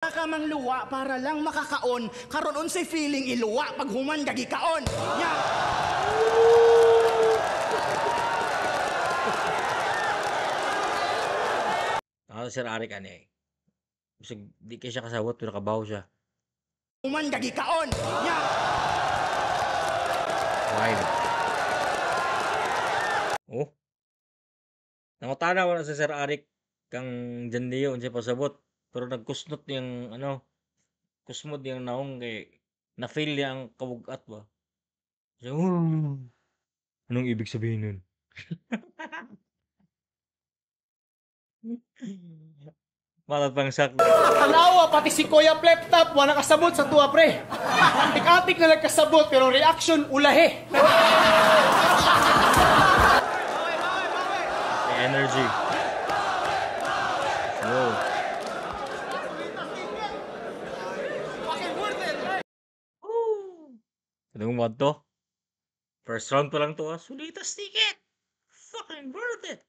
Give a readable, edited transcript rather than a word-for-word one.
Ka mang luwa para lang makakaon, karon unsay feeling iluwa pag human ka gikaon? Nya. Ah, Sir Arik ani. Bisag di kay siya kasabot pero kabaw siya. Human ka gikaon. Nya. Wild. Oh. Nangutana wala sa Sir Arik kang John Leo unsay pasabot, pero nagkusnot niyang ano, kusmod niyang naong kay na-feel niya ang kawug-at ba. So, anong ibig sabihin nun? Malat pang sak. Tanawa pati si Kuya Pleptap wala kasabot sa tuwa, pre. Atik-atik na lang kasabot pero reaction ulahe. The energy. Wow. Anong mod to? First round pa lang to ah. Sulitas ticket! Fucking worth it!